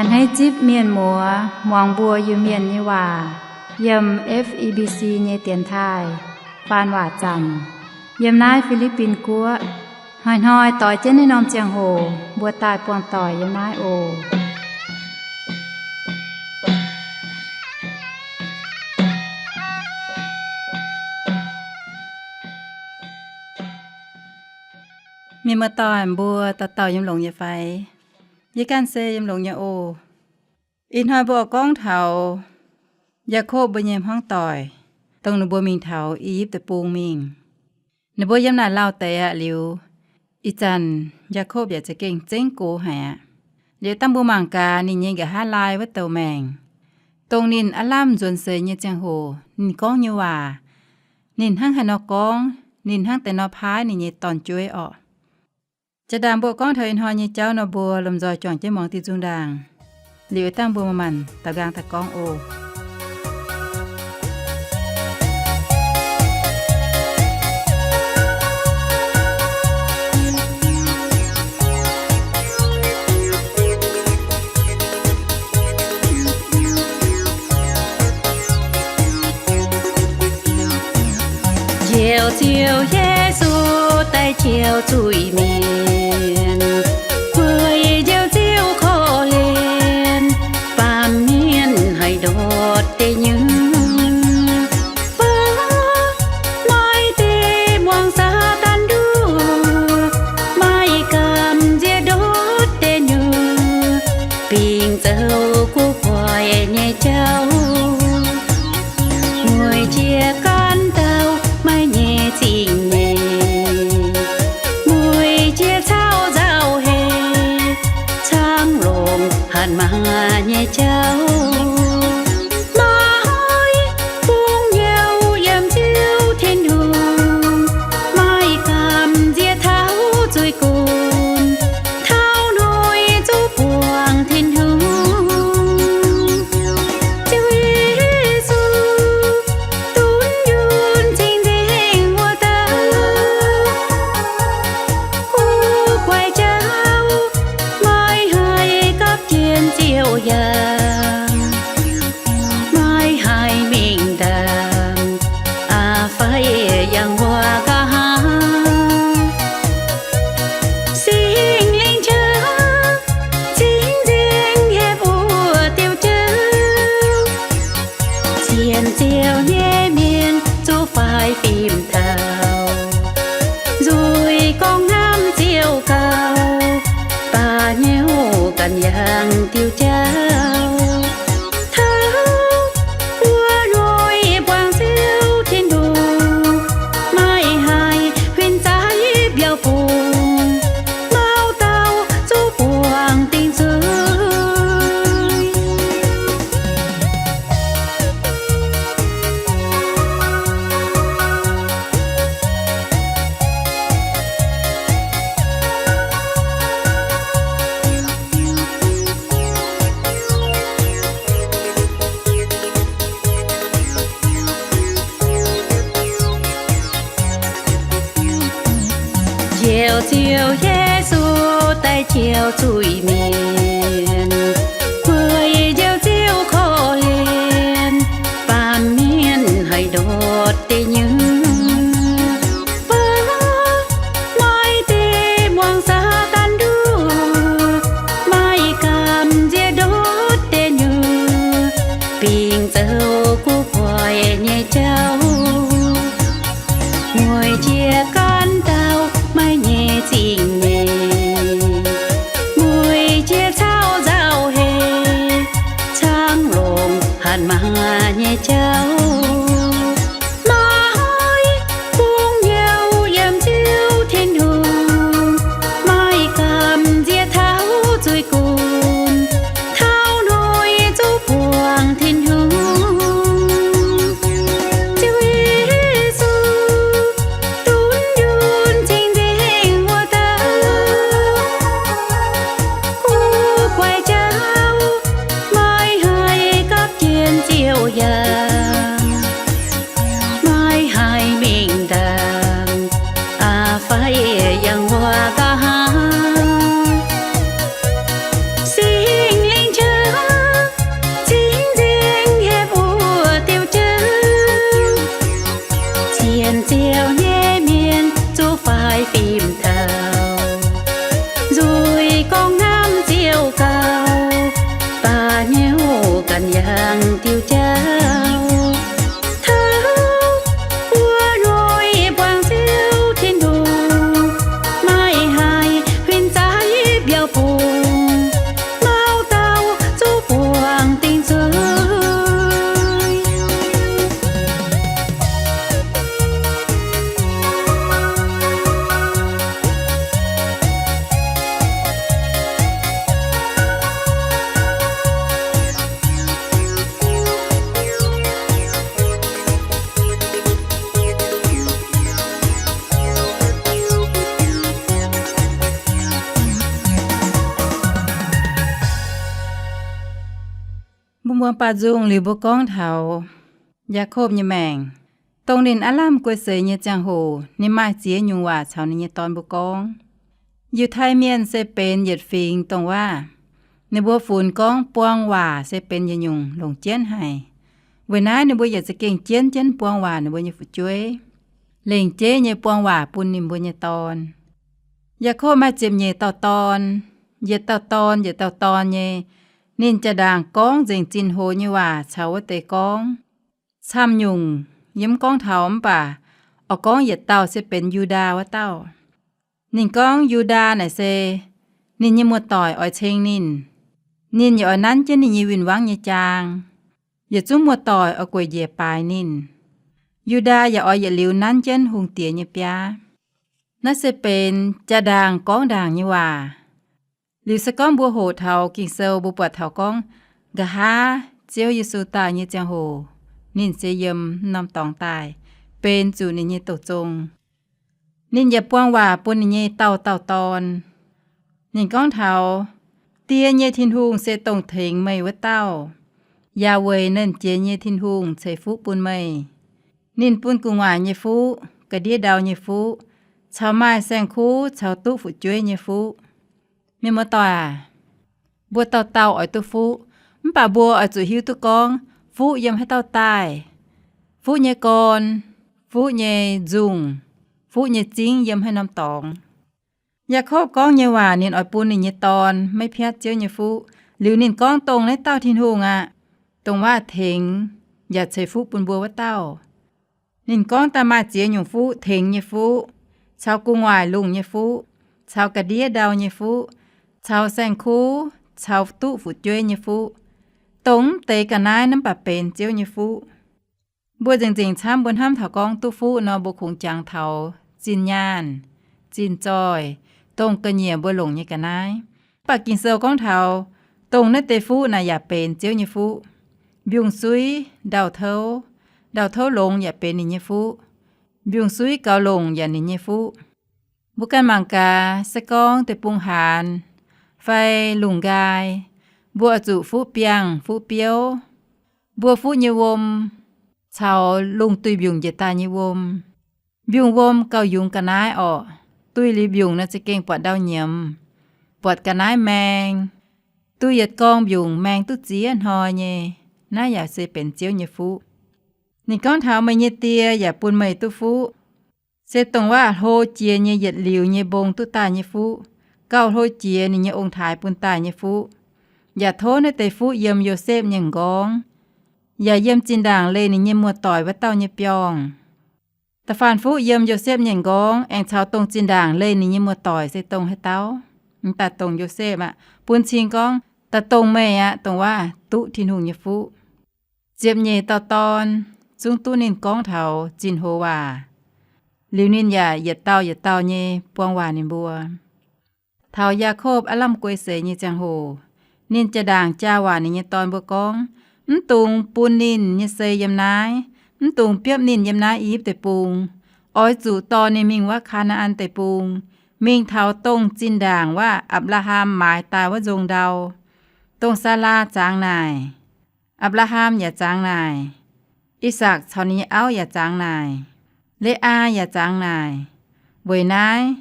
A'hneiv zipv mienh muoz muangx mbuo Iu-Mienh nyei waac yiem F E B C nyei dienx taaih faan waac zanc yiem naaiv Fi^li^bin Guoqv. Hnoi-hnoi doix jienv naaiv norm ziangh hoc mbuo daaih buangh doic yiem naaiv oc. Mienh muoz-doic mbuo dauh dauh yiem longx nyei fai? Yie ganh se yiem longx nyei oc. Ih hnoi mbuo oix gorngv taux Yaakopv mbuo nyei hmuangv doic, dongh ninh mbuo mingh taux I^yipv Deic-Bung mingh. Ninh mbuo yiem naaic lauh deix aqv liuz, ih zanc Yaakopv yaac za'gengh zengv gox haic aqv. Liuz dangh mbuo mangc gaax ninh nyei nqa'haav laai wuov douc maengc, dongh ninh aav lamh nzuonx seix nyei ziangh hoc ninh gorngv nyei waac, ninh hnangv haaix nor gorngv, ninh hnangv deix nor paaiv ninh nyei dorn-jueiv orqc. Jaa ndaangc mbuo gorngv taux ih hnoi nyei jauv nor, mbuo lomh nzoih juangc jienv muangx diuh nzung ndaangc. Liuz dangh mbuo manc-manc daux nqaang daaih gorngv oc. Njoux Ziouv Yesu daaih njoux zuiz-mienh, weic njoux Ziouv korv-lienh baamh mienh haih ndortv deic-nyuoqc. Maiv deix muangx Saadaan nduov, maiv gamh nziex ndortv deic-nyuoqc, bingx zoux guv buatc nyei jauv. Mueiz jiex gaanv dauh maiv nyei zingh nyeic, mueiz jiex caux nzauh heix, caangv longc hatc maaz nyei jauv. Maiv bungx hnyouv yiem Ziouv Tin-Hungh, maiv gamh nziex taux zuiz-gunv, taux noic zuqc buangh Tin-Hungh. Ziouv Yesu, dunv yunh cing-nzengc wuov dauh, guv guaix jauv, maiv haih gapv jienv Ziouv yangh, maiv haih mingh ndaangc, aa, fai yangh wuov nqa'haav. Singx Lingh qangx cing-nzengc hepc wuov diuh jauv, sienx Ziouv nyei mienh zuqc faix fim taux nzuih gorngv hnamv Ziouv gauh, baac hnyouv ganh yangh diuh jauv. Taux wuov noic buangh Ziouv Tin-Hungh, maiv haih huin zaaiv mbiauh fungc, mauv dauh zuqc buangh dingc zuiz. Njoux Ziouv Yesu daaih njoux zuiz-mienh, weic njoux Ziouv korv-lienh baamh mienh haih ndortv deic-nyuoqc. Mbuo maiv deix muangx Saadaan nduov, maiv gamh nziex ndortv deic-nyuoqc, bingx zoux guv buatc nyei jauv. Mueiz jiex gaanv dauh maiv nyei zingh nyeic, mueiz jiex caux nzauh heix, caangv longc hatc maaz nyei jauv. Maiv bungx hnyouv yiem Ziouv Tin-Hungh, maiv gamh nziex taux zuiz-gunv, taux noic zuqc buangh Tin-Hungh. Ziouv Yesu, dunv yunh cing-nzengc wuov dauh, guv guaix jauv, maiv haih gapv jienv Ziouv yangh. ganh yangh diuh jauv. Taux wuov hnoi buangh Ziouv Tin-Hungh, maaih haiz huin zaaiv mbiauz bung, mauv dauh zuqc buangh dingc zuiz. Mbuo muangx baaux nzung liuz mbuo gorngv taux Yaakopv nyei maengc, dongh ninh aav lamh guei seix nyei ziangh hoc, ninh maaih ziex nyungc waac caux ninh nyei dorn mbuo gorngv. Yiutai Mienh se benx yietc fingx dongh waac. Ninh mbuo funx gorngv buang waac se benx yietc nyungc longc jienv haic. Weic naaiv ninh mbuo yietc za'gengh jienv jienv buang waac ninh mbuo nyei fu'jueiv, lengc jeiv nyei buang waac bun ninh mbuo nyei dorn. Yaakopv maaih ziepc nyeic dauh dorn, yietc dauh dorn yietc dauh dorn nyei, ninh jaa-ndaangc gorngv nzengc zinh hoz nyei waac caux wuov deix gorngv. Camv nyungc yie mv gorngv taux mv baac oix gorngv yietc dauh se benx Yu^ndaa wuov dauh. Ninh gorngv Yu^ndaa naaic se ninh nyei muoz-doic oix ceng ninh. Ninh yaac oix nanv jienv ninh nyei win-wangv nyei jaang. Yietc zungv muoz-doic oix gueic njiec baaix ninh. Yu^ndaa yaac oix yietc liuz nanv jienv hungh diex nyei biaa. Naaiv se benx jaa-ndaangc gorngv ndaangc nyei waac. Liuz se gorngv mbuo hoqc taux Ging-Sou mbuo buatc taux gorngv, nqa'haav Ziouv Yesu daaih nyei ziangh hoc, ninh se yiem norm dorngx daaih, benx zuqc ninh nyei douz zong. Ninh yaac buang waac bun ninh nyei dauh dauh dorn. Ninh gorngv taux, Die nyei Tin-Hungh se dongh tengx meih wuov dauh. Yaac weic Nernh Jiex nyei Tin-Hungh ceix fuqv bun meih. Ninh bun gu'nguaaic nyei fuqv, ga'ndiev ndau nyei fuqv, caux maaih saeng-kuv caux duqv fu'jueiv nyei fuqv. Mienh muoz-doic aac, mbuo dauh dauh oix duqv fuqv, mv baac mbuo oix zuqc hiuv duqv gorngv fuqv yiem haaix dauh daaih. Fuqv nyei gorn, fuqv nyei nzungh, fuqv nyei zingv yiem haaix norm dorngx. Yaakopv gorngv nyei waac ninh oix bun ninh nyei dorn maiv piatv Ziouv nyei fuqv. Liuz ninh gorngv, Dongh naaiv dauh Tin-Hungh aqv, dongh waac tengx yaac ceix fuqv bun mbuo wuov dauh. Ninh gorngv daaih maaih ziex nyungc fuqv: tengx nyei fuqv, caux gu'nguaaic lungh nyei fuqv, caux ga'ndiev ndau nyei fuqv, caux saeng-kuv, caux duqv fu'jueiv nyei fuqv. Dongh mv deix ga'naaiv mv baac benx Ziouv nyei fuqv. Mbuo nzengc nzengc camv mbuo hnamv taux gorngv duqv fuqv nor, mbuo kungx jangx taux zinh nyaanh, zinh zoih, dongh ga'nyiec mbuo longc nyei ga'naaiv. Mv baac Ging-Sou gorngv taux dongh naaiv deix fuqv naaic yaac benx Ziouv nyei fuqv. Mbiungc-suiv, ndau-touv, ndau-touv longx yaac benx ninh nyei fuqv. Mbiungc-suiv gaux longc yaac ninh nyei fuqv. Mbuo ganh mangc gaax, se gorngv deic-bung haanz fai lungh nqaai, mbuo oix zuqc fuqv biangh fuqv biouv. Mbuo fuqv nyei wuom caux lungh duih mbiungc njiec daaih nyei wuom. Mbiungc wuom gauh yungz ga'naaiv orqc. Duih liuz mbiungc nor za'gengh buatc ndau nyiemz, buatc ga'naaiv maeng. Duih yietc gorngv mbiungc maeng duqv ziex hnoi nyei. Naaiv yaac se benx Ziouv nyei fuqv. Ninh gorngv taux, Meih nyei die yaac bun meih duqv fuqv. Se dongh waac hlo jiex nyei yietc liuz nyei mbong duqv daaih nyei fuqv, gauh hlo jiex ninh nyei ong-taaix bun daaih nyei fuqv, yaac tov naaiv deix fuqv yiem Yosepv nyei m'nqorngv, yaac yiem zinh ndaangc leih ninh nyei muoz-doic wuov dauh nyei biorngh. Da'faanh fuqv yiem Yosepv nyei m'nqorngv aengx caux dongh zinh ndaangc leih ninh nyei muoz-doic se dongh haaix dauh? M'daaih dongh Yosepv aqv. Bun cing gorngv, Daaih dongh meih aqv, dongh waac duqv Tin-Hungh nyei fuqv. Ziepc nyeic dauh dorn zungv duqv ninh gorngv taux zinh hoz waac. Liuz ninh yaac yietc dauh yietc dauh nyei buang waac ninh mbuo. Taux Yaakopv aav lamh guei seix nyei ziangh hoc, ninh jaa-ndaangc jaa waac ninh nyei dorn mbuo gorngv, Mv dungx bun ninh nyei sei yiem naaiv. Mv dungx biopv ninh yiem naaiv I^yipv Deic-Bung. Oix zuqc dorh ninh mingh wuov Kaa^naa^an Deic-Bung, mingh taux dongh zinh ndaangc waac Apc^laa^ham maaiz daaih wuov nzong ndau, dongh Saalaa zaangx naaic, Apc^laa^ham yaac zaangx naaic, I^sakc caux ninh nyei auv yaac zaangx naaic, Le^aa yaac zaangx naaic. Weic naaiv,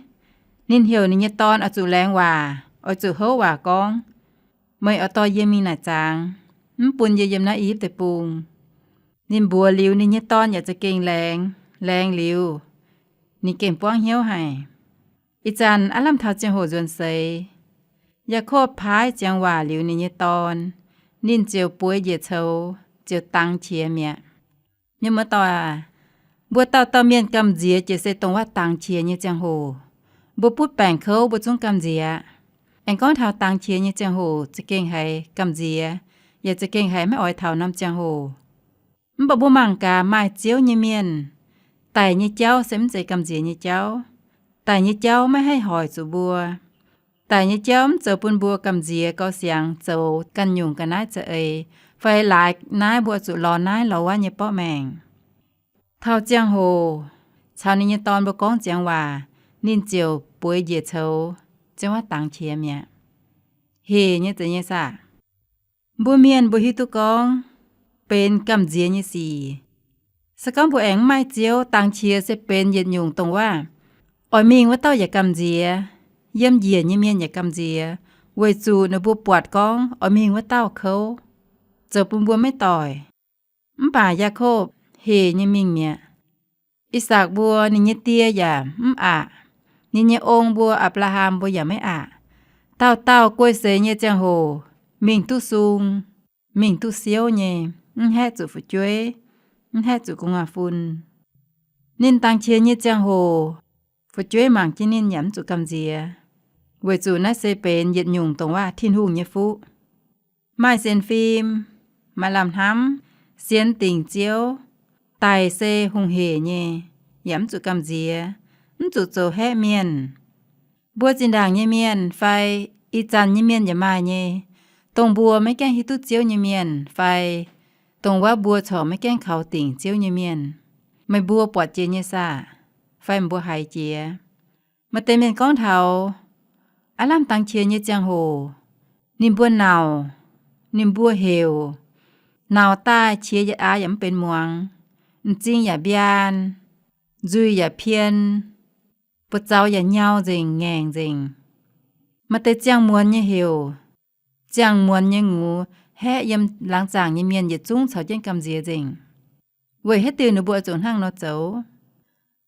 ninh heuc ninh nyei dorn oix zuqc laengz waac, oix zuqc houv waac gorngv, Meih oix dorh yie mingh naaic zaangx, mv bun yie yiem naaiv I^yipv Deic-Bung. Ninh mbuox liuz, ninh nyei dorn yaac za'gengh laengz. Laengz liuz, ninh gengh buangv hnyouv haic. Ih zanc aav lamh taux ziangh hoc nzuonx seix, Yaakopv paaiv ziangx waac liuz ninh nyei dorn, ninh ziouc bueix njiec coux, ziouc dangx qiex mi'aqv. Mienh muoz-doic aac, mbuo dauh dauh mienh gamh nziex jiex se dongh waac dangx qiex nyei ziangh hoc. Mbuo butv baengc kouv mbuo zungv gamh nziex. Aengx gorngv taux dangx qiex nyei ziangh hoc za'gengh haiz gamh nziex, yaac za'gengh haiz maiv oix taux norm ziangh hoc. Mv baac mbuo mangc gaax maaih Ziouv nyei mienh, daic nyei jauv se mv zeiz gamh nziex nyei jauv. Daic nyei jauv maiv haih hoic zuqc mbuo. Daic nyei jauv mv zoux bun mbuo gamh nziex gauh siangx zoux ganh nyungc ga'naaiv za'eix, fai laaix naaiv mbuo zuqc lorz naaiv lorz wuov nyei borqv maengc. Taux ziangh hoc caux ninh nyei dorn mbuo gorngv ziangx waac, ninh ziouc bueix njiec coux, ziouc waac dangx qiex mi'aqv. Hec nyei zeiz nyei saah? Mbuo mienh mbuo hiuv duqv gorngv benx gamh nziex nyei sic. Se gorngv mbuo aengx mv maaih Ziouv, dangx qiex se benx yietc nyungc dongh waac. Oix mingh wuov dauh yaac gamh nziex, yiem njiec nyei mienh yaac gamh nziex, weic zuqc ninh mbuo buatc gorngv oix mingh wuov dauh kouv, zoux bun mbuo maiv doic. Mv baac Yaakopv hec nyei mingh mi'aqv. I^sakc mbuo ninh nyei die yaac mv aqc. Ninh nyei ong mbuo, Apc^laa^ham mbuo yaac maiv aqc. Dauh dauh guei seix nyei ziangh hoc mingh duqv sung, mingh duqv siouv nyei, mv haeqv zuqc fu'jueiv, mv haeqv zuqc gu'nguaaz fun. Ninh dangx qiex nyei ziangh hoc, fu'jueiv mangc jienv ninh yaac mv zuqc gamh nziex, weic zuqc naaiv se benx yietc nyungc dongh waac Tin-Hungh nyei fuqv. Maaih sienx fim, maaih lamh hnamv, sienx dingc Ziouv, daic se hungh hec nyei, yaac mv zuqc gamh nziex, mv zuqc zoux haeqv mienh. Mbuo zinh ndaangc nyei mienh fai ih zanc nyei mienh yaac maaih nyei, dongh mbuo maiv gaengh hiuv duqv Ziouv nyei mienh fai dongh wuov mbuo corc maiv gaengh kaux dingc Ziouv nyei mienh. Meih mbuo buatc jiex nyei saah? Fai mbuo haiz jiex? Maaih deix mienh gorngv taux aav lamh dangx qiex nyei ziangh hoc, ninh mbuo nauc, ninh mbuo heuc, nauc daaih qiex yietc aax yaac mv benx muangx, m'zing yaac mbiaan, nzuih yaac pien, buoz-zaux yaac nyau nzengc, ngaengc nzengc. Maaih deix ziangh muonz nyei heuc, ziangh muonz nyei ngux, haeqv yiem laangz zaangc nyei mienh yietc zungv caux jienv gamh nziex nzengc. Weic haaix diuc ninh mbuo oix zuqc hnangv nor zoux?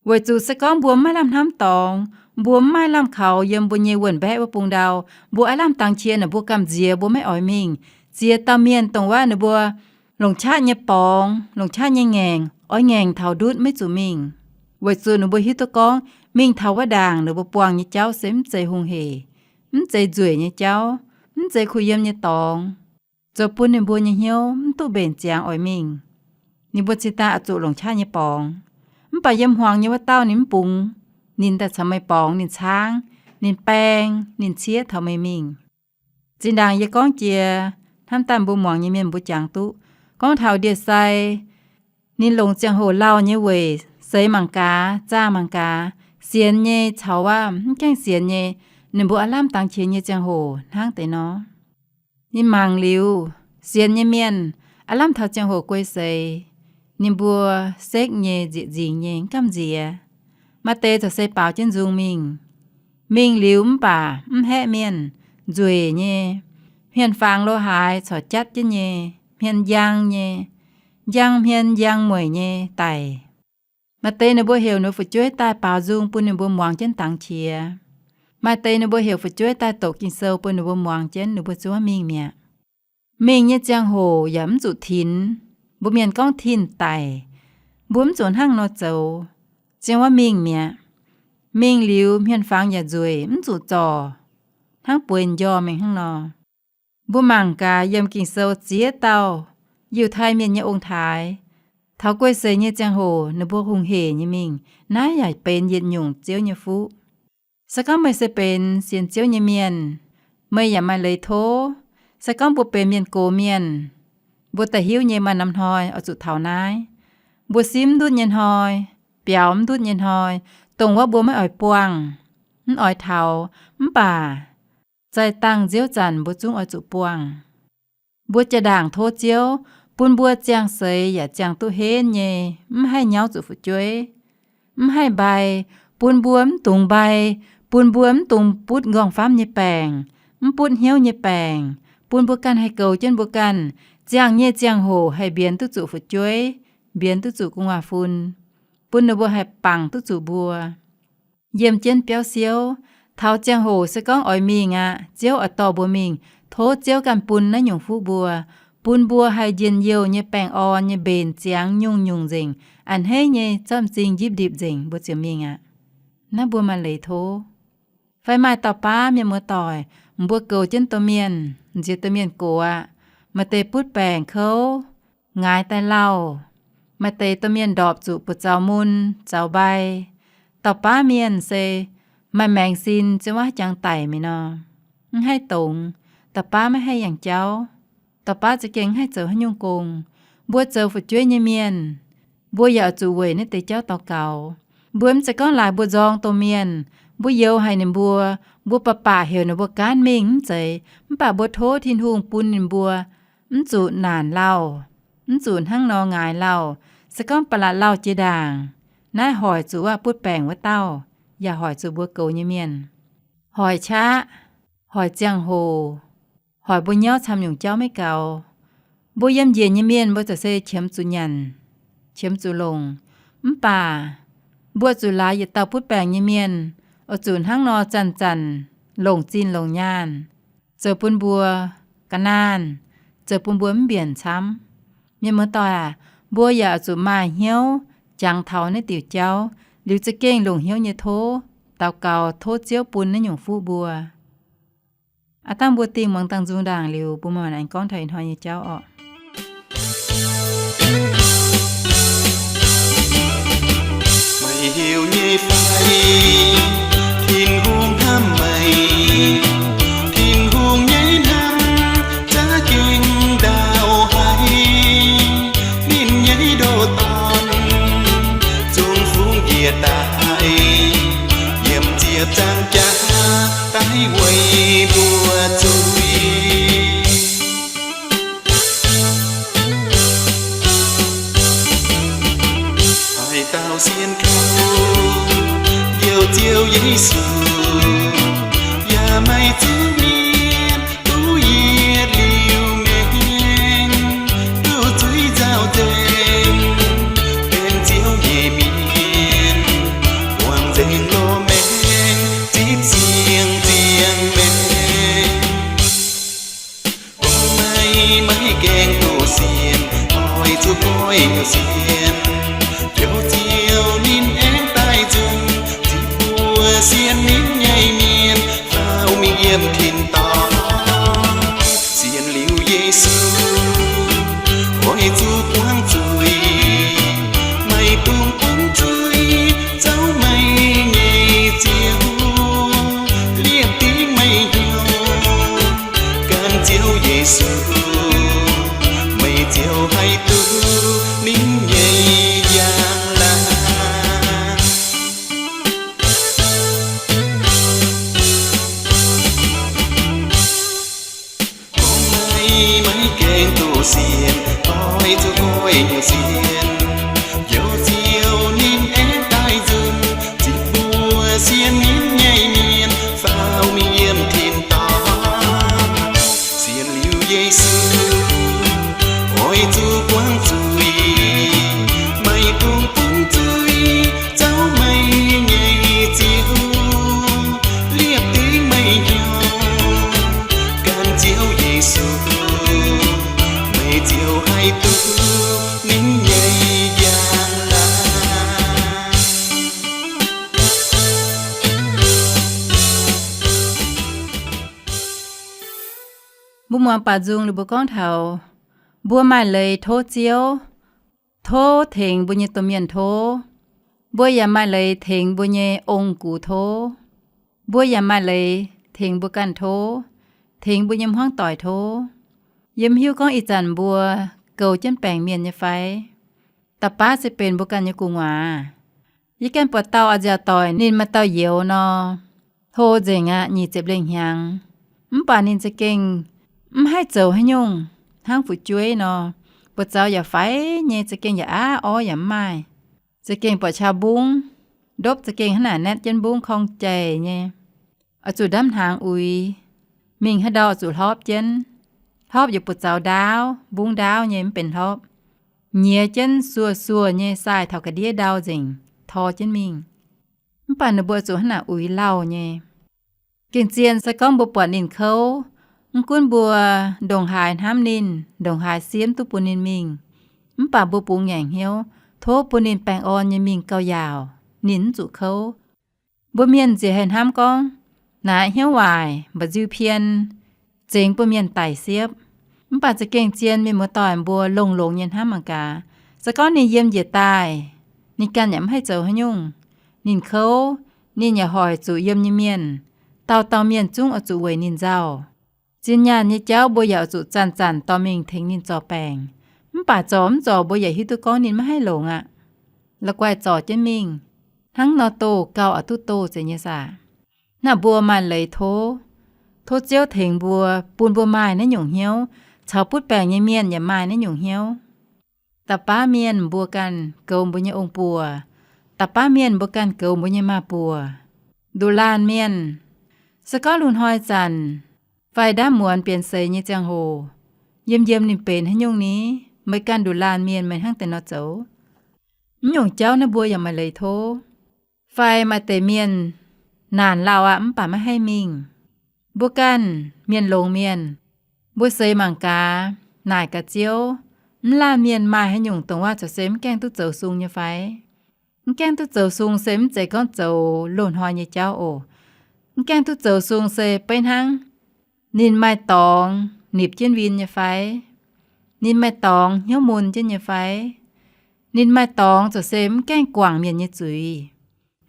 Weic zuqc se gorngv mbuo maiv lamh hnamv dorngx, mbuo maiv lamh kaux yiem mbuo nyei wuonh mbaeqv wuov bung ndau, mbuo aav lamh dangx qiex naaic mbuo gamh nziex, mbuo maiv oix mingh. Ziex dauh mienh dongh wuov ninh mbuo longc qaqv nyei borngz, longc qaqv nyei ngaengc, oix ngaengc taux ndutv maiv zuqc mingh. Weic zuqc ninh mbuo hiuv duqv gorngv mingh taux wuov ndaangc ninh mbuo buangh nyei jauv se mv zeiz hungh hec, mv zeiz nzueic nyei jauv, mv zeiz kuh yiem nyei dorngx, zoux bun ninh mbuo nyei hnyouv mv duqv mbenc ziangx oix mingh. Ninh mbuo cingx daaih oix zuqc longc qaqv nyei borngz. Mv baac yiem hmuangx nyei wuov dauh ninh mv bungx, ninh daaih caux meih borngz, ninh caangv, ninh baeng, ninh ciev taux meih mingh. Zinh ndaangc yie gorngv jiex, hnamv daaih mbuo muangx nyei mienh mbuo jangx duqv, gorngv taux ndie-sai, ninh longc ziangh hoc lauh nyei weic seix mangc gaax, zaah mangc gaax, sienx nyei caux wuov mv gaengh sienx nyei, ninh mbuo aav lamh dangx qiex nyei ziangh hoc hnangv deix nor. Ninh mangc liuz, sienx nyei mienh aav lamh taux ziangh hoc guei seix, ninh mbuo sekv nyei, nzieqc nzingx nyei, mv gamh nziex. Maaih deix corc se baaux jienv nzung mingh. Mingh liuz mv baac mv haeqv mienh, nzueic nyei, hmien-fangx lo haaix corc jatv jienv nyei, hmien njang nyei, njang hmien njang mueic nyei daic. Maaih deix ninh mbuo heuc ninh fu'jueiv daaih baaux nzung bun ninh mbuo muangx jienv dangx qiex. Maaih deix ninh mbuo heuc fu'jueiv daaih doqc Ging-Sou bun ninh mbuo muangx jienv, ninh mbuo zuov mingh mi'aqv. Mingh nyei ziangh hoc yaac mv zuqc tinx. Mbuo mienh gorngv tin daic, mbuo mv zuqc hnangv nor zoux. Ziang wuov mingh mi'aqv. Mingh liuz hmien-fangx yaac nzueic, mv zuqc zorc, hnangv bueix njormh mingh hnangv nor. Mbuo mangc gaax yiem Ging-Sou ziex dauh Yiutai Mienh nyei ong-taaix, taux guei seix nyei ziangh hoc ninh mbuo hungh hec nyei mingh. Naaiv yaac benx yietc nyungc Ziouv nyei fuqv. Se gorngv meih se benx sienx Ziouv nyei mienh, meih yaac maaih leiz tov. Se gorngv mbuo benx mienh gox mienh, mbuo da'hiuv nyei maaih norm hnoi oix zuqc taux naaiv. Mbuo simv ndutv nyei hnoi, biaux mv ndutv nyei hnoi, dongh wuov mbuo maiv oix buangh, mv oix taux, mv baac zaih dangh nziouv zanc mbuo zungv oix zuqc buangh. Mbuo jaa-ndaangc tov Ziouv bun mbuo ziangh seix yaac ziangh duqv henv nyei, mv haih nyauv zuqc fu'jueiv, mv haih mbai, bun mbuo mv dungx mbai, bun mbuo mv dungx butv nqorngv-famv nyei baengc, mv butv hnyouv nyei baengc, bun mbuo ganh haih goux jienv mbuo ganh, ziangh nyei ziangh hoc haih mbienx duqv zuqc fu'jueiv, mbienx duqv zuqc gu'nguaaz-fun, bun ninh mbuo haih bangc duqv zuqc mbuo. Yiem jienv biauv siouv, taux ziangh hoc se gorngv oix mingh aqv, Ziouv oix dorh mbuo mingh, tov Ziouv ganh bun naaiv nyungc fuqv mbuo, bun mbuo haih njien-youh nyei baengh orn nyei mbenc ziangx nyungc-nyungc nzengc, a'hneiv nyei zorqv m'zing njipv ndipc nzengc, mbuo ziouc mingh aqv. Naaiv mbuo maaih leiz tov. Fai maaih dauh baav mienh muoz-doic, mbuo goux jienv domh mienh, nziex domh mienh gox aqv. Maaih deix butv baengc kouv, ngaix daaih lauh. Maaih deix domh mienh ndorpc zuqc buoz zaux mun, zaux mbai. Dauh baav mienh se maaih maengc sin, ziouc maiv jangx daic mingh nor, mv haih dongz. Dauh baav maiv haih yangh jauv. Dauh baav za'gengh mv haih zoux haaix nyungc gong. Mbuo zoux fu'jueiv nyei mienh, mbuo yaac oix zuqc weic naaiv deix jauv daux gaux. Mbuo mv zeiz gorngv laaix mbuo nzorng domh mienh, mbuo youx haic ninh mbuo, mbuo baac baac heuc ninh mbuo gaanv mingh mv zeiz, mv baac mbuo tov Tin-Hungh bun ninh mbuo mv zuqc naanc lauh, mv zuqc hnangv nor ngaix lauh. Se gorngv ba'laqc lauh jiex ndaangc, naaiv hoic zuqc wuov butv baengc wuov dauh, yaac hoic zuqc mbuo goux nyei mienh. Hoic qaqv, hoic ziangh hoc, hoic mbuo nyauv camv nyungc jauv maiv gaux. Mbuo yiem njiec nyei mienh mbuo ziouc se qiemx zuqc nyanc, qiemx zuqc longc. Mv baac mbuo zuqc laaix yietc dauh butv baengc nyei mienh, oix zuqc hnangv nor zanc-zanc longc zinh longc nyaanh, zoux bun mbuo ga'naanh, zoux bun mbuo mv mbienc camv. Mienh muoz-doic aac, mbuo yaac oix zuqc maaih hnyouv jangx taux naaiv diuc jauv, liuz za'gengh longc hnyouv nyei tov, daux gaux tov Ziouv bun naaiv nyungc fuqv mbuo. Aav dangh mbuo dingh muangx dangh nzung ndaangc liuz, mbuo maaih aengx gorngv taux ih hnoi nyei jauv orqc. Meih heuc nyei fai? Tin-Hungh hnamv meih, Tin-Hungh nyei hnamv za'gengh ndaauh haic. Ninh nyei ndoh dorn zungv fungx njiec daaih, yiem ziepc nzaangc jaax daaih weic mbuo zuiz. Haaix dauh sienx kouv Njoux Ziouv Yesu, yaac maaih zuqc mienh duqv yietc liuz maengx, duqv zuiz nzauh nzengc, benx Ziouv nyei mienh, buangh nzengc loz-maengx, zipv siang-ziangh maengx. Gorngv meih maiv gaengh duqv sienx, oix zuqc goiv hnyouv sienx. Njoux Ziouv ninh aengx daaih nzunc, zipv mbuo sienx ninh nyei mienh faaux mingh yiem tin-dorngh. Sienx liuz Yesu, oix zuqc buangv zuiz, maiv dungx bun zuiz zouv meih nyei Ziouv, liepc dingv meih hnyouv gan Ziouv Yesu, meih ziouc haih duqv ninh nyei njang-laangc. Gorngv meih maiv gaengh duqv sienx, oix zuqc goiv hnyouv sienx. Njoux Ziouv ninh aengx daaih nzunc, zipv mbuo sienx ninh nyei mienh faaux mingh yiem tin-dorngh. Sienx liuz Yesu, oix zuqc buangv zuiz, maiv dungx bun zuiz zouv meih nyei Ziouv, liepc dingv meih hnyouv gan Ziouv Yesu, meih ziouc haih duqv ninh nyei njang-laangc. Mbuo muangx baac nzung liuz mbuo gorngv taux, mbuo maaih leiz tov Ziouv, tov tengx mbuo nyei domh mienh tov. Mbuo yaac maaih leiz tengx mbuo nyei ong-gux tov. Mbuo yaac maaih leiz tengx mbuo ganh tov, tengx mbuo nyei hmuangv doic tov. Yie mv hiuv gorngv ih zanc mbuo goux jienv baengc mienh nyei fai? Da'baav se benx mbuo ganh nyei gu'nguaaz. Yie ganh buatc dauh a'nziaauc doic ninh maaih dauh youz nor, hlo nzengc aqv, nyic ziepc lengh hnyangx. Mv baac ninh za'gengh mv haih zoux haaix nyungc hnangv fu'jueiv nor. Buoz-zaux yaac faix nyei, za'gengh yaac aav orv yaac mv maaih. Za'gengh buatc qaqv mbungv, ndopv za'gengh hnangv naaic naetv jienv mbungv korng jaic nyei. Oix zuqc ndamv hnaangx uix. Mingh haaix ndau oix zuqc hlorpv jienv. Hlorpv yaac buoz-zaux ndaauv, mbungv ndaauv nyei, mv benx hlorpv. Nyiex jienv suoh-suoh nyei, sai taux ga'ndiev ndau nzengc, tor jienv mingh. Mv baac ninh mbuo zuqc hnangv naaic uix lauh nyei. Gengh zien se gorngv mbuo buatc ninh kouv, Mv gunv mbuo ndongc haaix hnamv ninh, ndongc haaix siemv duqv bun ninh mingh, mv baac mbuo bungx ngaengc hnyouv, tov bun ninh baengh orn nyei mingh gauh yaauc, ninh mv zuqc kouv. Mbuo mienh nziex haih hnamv gorngv, naaiv hnyouv waaic, mba'nziu pien, zengx bun mienh daic siepv. Mv baac za'gengh zien mienh muoz-doic mbuo longx-longx nyei hnamv mangc gaax, se gorngv ninh yiem njiec daaih, ninh ganh yaac mv haih zoux haaix nyungc. Ninh kouv, ninh yaac hoic zuqc yiem nyei mienh. Dauh dauh mienh zungv oix zuqc weic ninh nzauh. Zinh nyaanh nyei jauv mbuo yaac oix zuqc zanc-zanc dorh mingh tengx ninh zorc baengc. Mv baac zorc mv zorc mbuo yaac hiuv duqv gorngv ninh maiv haih longx aqv. La'guaih zorc jienv mingh, hnangv nor doh gauh oix duqv doh zeiz nyei saah. Naaiv mbuo maaih leiz tov, tov Ziouv tengx mbuo, bun mbuo maaih naaiv nyungc hnyouv, caux butv baengc nyei mienh yaac maaih naaiv nyungc hnyouv. Da'baav mienh mbuo ganh goux mbuo nyei ong-buoc, da'baav mienh mbuo ganh goux mbuo nyei maa-buoc. Nduqc laanh mienh, se gorngv lungh hnoi zanc fai ndaamv muonz bienx seix nyei ziangh hoc, yiem yiem ninh benx haaix nyungc ni, meih ganh nduqc laanh mienh meih hnangv deix nor zoux. Mv nyungc jauv naaiv mbuo yaac maaih leiz tov. Fai maaih deix mienh naanc lauh aqv mv baac maiv haih mingh. Mbuo ganh mienh longx mienh, mbuo seix mangc gaax, naaic gaax Ziouv, mv laanh mienh maaih haaix nyungc dongh waac corc se mv gaengh duqv zoux sung nyei fai? Mv gaengh duqv zoux sung se mv zeiz gorngv zoux loz-hnoi nyei jauv oc. Mv gaengh duqv zoux sung se beiv hnangv ninh maaih dorngx nipc jienv win nyei fai? Ninh maaih dorngx hnyouv mun jienv nyei fai? Ninh maaih dorngx corc se mv gaengh guangc mienh nyei zuiz,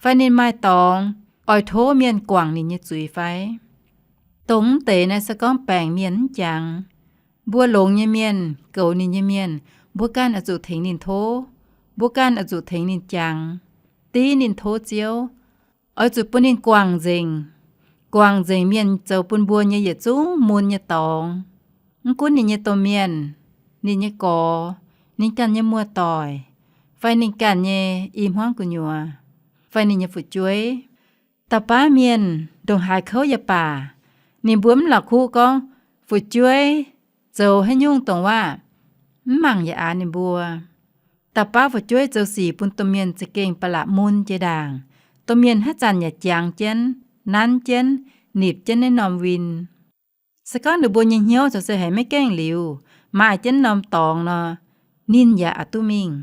fai ninh maaih dorngx oix tov mienh guangc ninh nyei zuiz fai? Dongh mv deix naaiv se gorngv baengc mienh mv jangx. Mbuo longx nyei mienh, goux ninh nyei mienh, mbuo ganh oix zuqc tengx ninh tov. Mbuo ganh oix zuqc tengx ninh jangx, div ninh tov Ziouv. Oix zuqc bun ninh guangc nzengc, guangc nzengc mienh zoux bun mbuo nyei yietc zungv mun nyei dorngx. Mv gunv ninh nyei domh mienh, ninh nyei gorx, ninh ganh nyei muoz-doic, fai ninh ganh nyei i hmuangv gu'nyuoz, fai ninh nyei fu'jueiv. Da'baav mienh ndongc haaix kouv yaac baac, ninh mbuo mv la'kuqv gorngv fu'jueiv zoux haaix nyungc dongh waac mv mangc yaac aax ninh mbuo. Da'baav fu'jueiv zoux sic bun domh mienh za'gengh ba'laqc mun jiex ndaangc. Domh mienh haaix zanc yaac jangx jienv, nanv jienv, nipc jienv naaiv norm win. Se gorngv ninh mbuo nyei hnyouv corc se haiz maiv gaengh liuz, maaih jienv norm dorngx nor, ninh yaac aqc duqv mingh.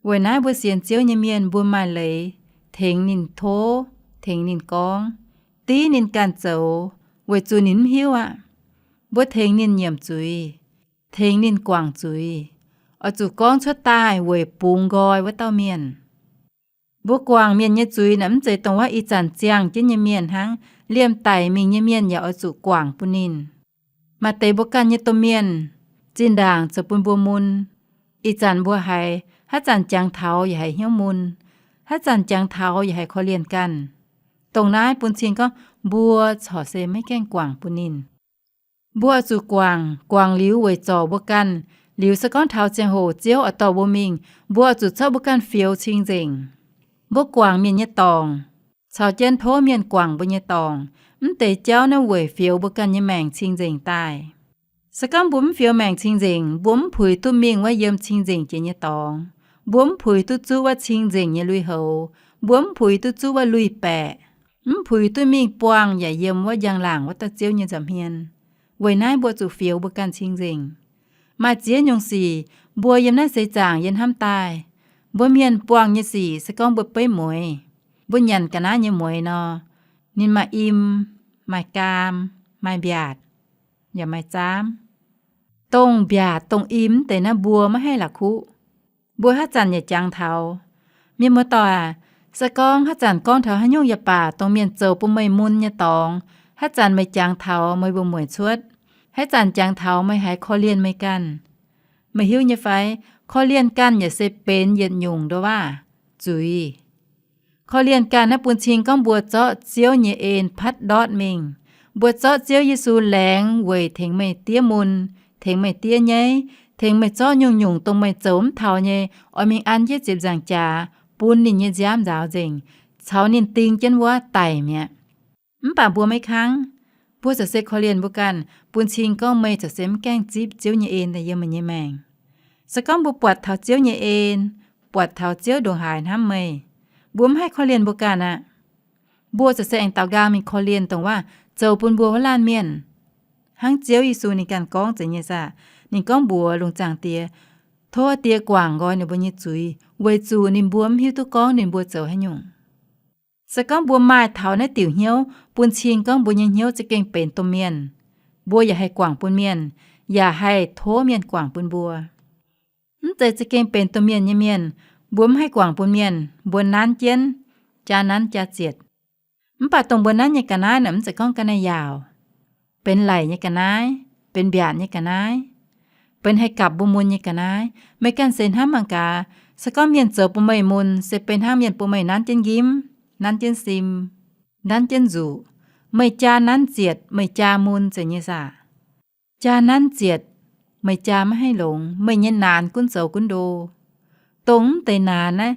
Weic naaiv mbuo sienx Ziouv nyei mienh mbuo maaih leiz tengx ninh tov, tengx ninh gorngv, div ninh ganh zoux, weic zuqc ninh mv hiuv aqv. Mbuo tengx ninh nyiemc zuiz, tengx ninh guangc zuiz, oix zuqc gorngv cuotv daaih weic bungx nqoi wuov dauh mienh. Mbuo guangc mienh nyei zuiz naaic mv zeiz dongh wuov ih zanc ziangh jienv nyei mienh hnangv. Liemh daic mingh nyei mienh yaac oix zuqc guangc bun ninh. Maaih deix mbuo ganh nyei domh mienh zinh ndaangc zoux bun mbuo mun. Ih zanc mbuo haiz, haaix zanc jangx taux yaac haiz hnyouv mun, haaix zanc jangx taux yaac haiz korv-lienh ganh. Dongh naaiv bun cing gorngv mbuo corc se maiv gaengh guangc bun ninh. Mbuo oix zuqc guangc, guangc liuz weic zorc mbuo ganh. Liuz se gorngv taux ziangh hoc Ziouv oix dorh mbuo mingh, mbuo oix zuqc zorqv mbuo ganh fioux cing-nzengc. Mbuo guangc mienh nyei dorngc, caux jienv tov mienh guangc mbuo nyei dorngc, mv deix jauv naaiv weic fioux mbuo ganh nyei maengc cing-nzengc daaih. Se gorngv mbuo mv fioux maengc cing-nzengc, mbuo mv puix duqv mingh wuov yiem cing-nzengc jiex nyei dorngx. Mbuo mv puix duqv zuqv wuov cing-nzengc nyei lui-houx. Mbuo mv puix duqv zuqv wuov lui-baeqc, mv puix duqv mingh buangh yaac yiem wuov njang-laangc wuov dauh Ziouv nyei nza'hmien. Weic naaiv mbuo zuqc fioux mbuo ganh cing-nzengc. Maaih ziex nyungc sic mbuo yiem naaiv seix zaangc yie hnamv daaih. Mbuo mienh buangh nyei sic se gorngv mbuo beiv mueiz, mbuo nyanc ga'naaiv nyei mueiz nor, ninh maaih im, maaih gaam, maaih mbiaatc, yaac maaih zaamv. Dongh mbiaatc dongh im deix naaiv mbuo maiv haih la'kuqv. Mbuo haaix zanc yaac jangx taux. Mienh muoz-doic aac, se gorngv haaix zanc gorngv taux haaix nyungc yaac baac dongh mienh zoux bun meih mun nyei dorngx, haaix zanc meih jangx taux meih mbuo mueic cuotv, haaix zanc jangx taux meih haiz korv-lienh meih ganh. Meih hiuv nyei fai? Korv-lienh ganh yaac se benx yietc nyungc nduov waac, zuiz. Korv-lienh ganh naaiv bun cing gorngv mbuo zorqv Ziouv nyei en patv ndortv mingh. Mbuo zorqv Ziouv Yesu laengz weic tengx meih diev mun, tengx meih diev nyaiv, tengx meih zorqv nyungc-nyungc dongh meih zoux mv taux nyei oix mingh an jienv ziepc nzaangc jaax bun ninh nyei nziaamv nzaaux nzengc, caux ninh ding jienv wuov daic mi'aqv. Mv baac mbuo maiv kangv. Mbuo corc se korv-lienh mbuo ganh, bun cing gorngv meih corc se mv gaengh zipv Ziouv nyei en daaih yiem meih nyei maengc. Se gorngv mbuo buatc taux Ziouv nyei en, buatc taux Ziouv ndongc haaix hnamv meih, mbuo mv haih korv-lienh mbuo ganh aqv. Mbuo corc se aengx daaux nqaang mingh korv-lienh dongh waac zoux bun mbuo wuov laanh mienh. Hnangv Ziouv Yesu ninh ganh gorngv zeiz nyei saah? Ninh gorngv mbuox lungh zaangc Diex, tov Die guangc nqoi ninh mbuo nyei zuiz, weic zuqc ninh mbuo mv hiuv duqv gorngv ninh mbuo zoux haaix nyungc. Se gorngv mbuo maaih taux naaiv diuc hnyouv, bun cing gorngv mbuo nyei hnyouv za'gengh benx domh mienh, mbuo yaac haih guangc bun mienh, yaac haih tov mienh guangc bun mbuo. Mv zeiz za'gengh benx domh mienh nyei mienh, mbuo mv haih guangc bun mienh, mbuo nanv jienv, jaa nanv jaa zietc. Mv baac dongh mbuo nanv nyei ga'naaiv naaic mv zeiz gorngv ga'naaiv yaauc, benx laic nyei ga'naaiv, benx mbiaatc nyei ga'naaiv, benx haih gapv mbuo mun nyei ga'naaiv. Meih ganh seix hnamv mangc gaax, se gorngv mienh zoux bun meih mun, se benx hnangv mienh bun meih nanv jienv njimv, nanv jienv sim, nanv jienv nzuqc, meih jaa nanv zietc, meih jaa mun zeiz nyei saah? Jaa nanv zietc, meih jaa maiv haih longx, meih nyei naanx gunv zoux gunv ndo. Dongh mv deix naanx naaiv,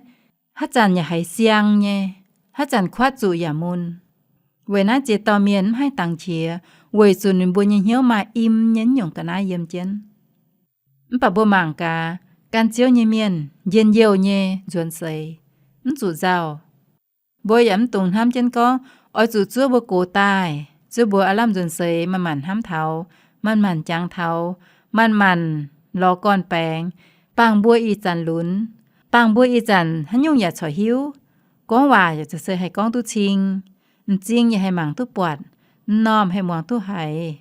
haaix zanc yaac haiz siang nyei, haaix zanc kuatv zuqc yaac mun. Weic naaiv ziex dauh mienh mv haih dangx qiex, weic zuqc ninh mbuo nyei hnyouv maaih im nyei nyungc ga'naaiv yiem jienv. Mv baac mbuo mangc gaax, gan Ziouv nyei mienh njien-youh nyei nzuonx seix, mv zuqc nzauh. Mbuo yaac mv dungx hnamv jienv gorngv, oix zuqc zuov mbuo gox daaih, zuov mbuo aav lamh nzuonx seix manc-manc hnamv taux, manc-manc jangx taux, manc-manc lorz gorn-baengx, bangc mbuo ih zanc lunx, bangc mbuo ih zanc haaix nyungc yaac corc hiuv, gorngv waac yaac za'gengh haih gorngv duqv cing, m'zing yaac haih mangc duqv buatc, m'normh haih muangx duqv haiz.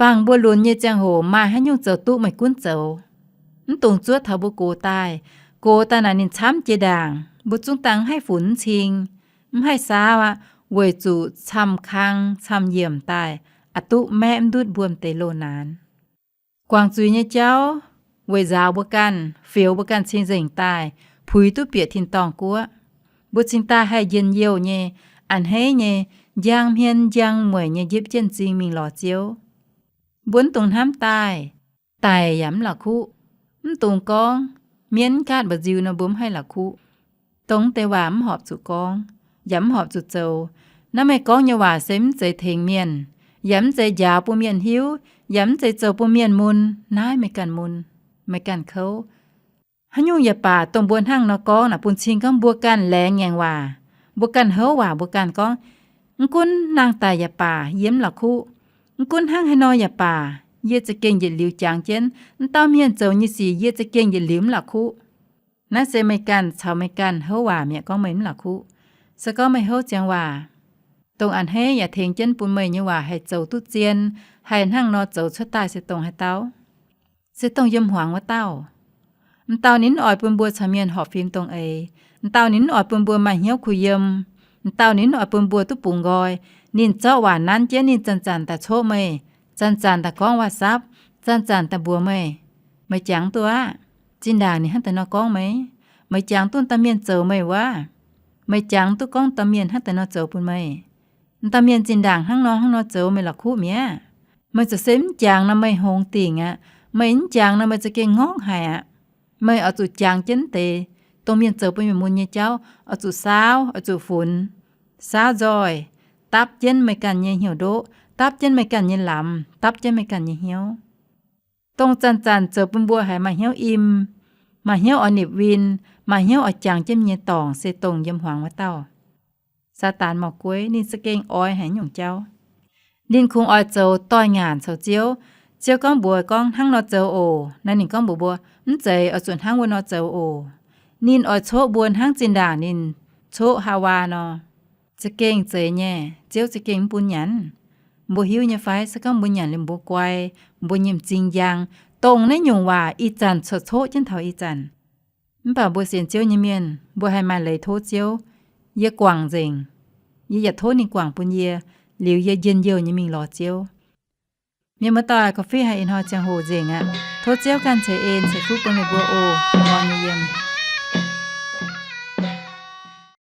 Bangc mbuo lunx nyei ziangh hoc maaih haaix nyungc zoux duqv meih gunv zoux. Mv dungx zuov taux mbuo gox daaih. Gox daaih naaic ninh camv jiex ndaangc, mbuo zungv dangh mv haih funx mv cing, mv haih saauv aqv, weic zuqc camv kang camv yiemc daaih, a'duqv maeqv mv ndutv mbuo m'deix loz-naanx. Guangc zuiz nyei jauv weic nzaaux mbuo ganh, fioux mbuo ganh cing-nzengc daaih, puix duqv bieqc tin-dorngh guoqv. Mbuo cingx daaih haih njien-youh nyei, a'hneiv nyei, njang hmien njang mueic nyei njipv jienv m'zing mingh lorz Ziouv. Mbuo mv dungx hnamv daaih, daic yaac mv la'kuqv. Mv dungx gorngv, mienv gaatv mba'nziu nor mbuo mv haih la'kuqv. Dongh deix waac mv horpc zuqc gorngv, yaac mv horpc zuqc zoux. Naaiv meih gorngv nyei waac se mv zeiz tengx mienh, yaac mv zeiz njaaux bun mienh hiuv, yaac mv zeiz zoux bun mienh mun. Naaiv meih ganh mun, meih ganh kouv. Haaix nyungc yaac baac, dongh mbuo hnangv nor gorngv naaic bun cing gorngv mbuo ganh laengz ngaengc waac, mbuo ganh houv waac, mbuo ganh gorngv, mv gunv nangh daic yaac baac, yie mv la'kuqv. Mv gunv hnangv haaix nor yaac baac, yie za'gengh yietc liuz jangx jienv. Mv dauh mienh zoux nyei sic yie za'gengh yietc liuz mv la'kuqv. Naaiv se meih ganh caux meih ganh houv waac mi'aqv, gorngv meih mv la'kuqv. Se gorngv meih houv ziangx waac, dongh a'hneiv yaac tengx jienv bun meih nyei waac haih zoux duqv zien, haih hnangv nor zoux cuotv daaih se dongh haaix dauh? Se dongh yiem hmuangx wuov dauh. M'dauh ninh mv oix bun mbuo caux mienh horpc fim dongh eix. M'dauh ninh mv oix bun mbuo maaih hnyouv kuh yiem. M'dauh ninh mv oix bun mbuo duqv bungx nqoi. Ninh zorqv waac nanv jienv ninh zanc-zanc daaih coqv meih, zanc-zanc daaih gorngv WhatsApp, zanc-zanc daaih mbuox meih, meih jangx duqv aqv. Zinh ndaangc ninh hnangv daaih nor gorngv meih, meih jangx duqv dauh mienh zoux meih wuov. Meih jangx duqv gorngv dauh mienh hnangv daaih nor zoux bun meih. M'dauh mienh zinh ndaangc hnangv nor hnangv nor zoux meih la'kuqv mi'aqv. Meih ziouc se mv jangx nor meih hngongx dingc aqv. Meih mv jangx nor meih za'gengh ngorngv haic aqv. Meih oix zuqc jangx jienv deix dongh mienh zoux bun meih mun nyei jauv, oix zuqc saauv, oix zuqc funx, saauv nzoih, dapv jienv meih ganh nyei hnyouv ndoqv, dapv jienv meih ganh nyei lamz, dapv jienv meih ganh nyei hnyouv. Dongh zanc-zanc zoux bun mbuo haiz maaih hnyouv im, maaih hnyouv oix nipc win, maaih hnyouv oix jangx jienv nyei dorngc se dongh yiem hmuangx wuov dauh, Saadaan Mauv-Gueiv. Ninh za'gengh oix haic nyungc jauv. Ninh kungx oix zoux doix-ngaanc caux Ziouv. Ziouv gorngv mbuox gorngv, hnangv nor zoux oc. Naaiv ninh gorngv mbuox mbuo, mv zeiz, oix zuqc hnangv wuov nor zoux oc. Ninh oix coqv mbuo hnangv zinh ndaangc ninh coqv Haawaa nor. Za'gengh zeiz nyei, Ziouv za'gengh mv bun nyanc. Mbuo hiuv nyei fai? Se gorngv mbuo nyanc liuz mbuo guai, mbuo nyei m'zing njang, dongh naaiv nyungc waac ih zanc corc coqv jienv taux ih zanc. Mv baac mbuo sienx Ziouv nyei mienh, mbuo haih maaih leiz tov Ziouv. Yie guangc nzengc. Yie yaac tov ninh guangc bun yie, liuz yie njien-youh nyei mingh lorz Ziouv. Mienh muoz-doic, ga'fih haic ih hnoi ziangh hoc nzengc aqv. Tov Ziouv ganh ceix en ceix fuqv bun meih mbuo oc. Hnoi nyei yiem.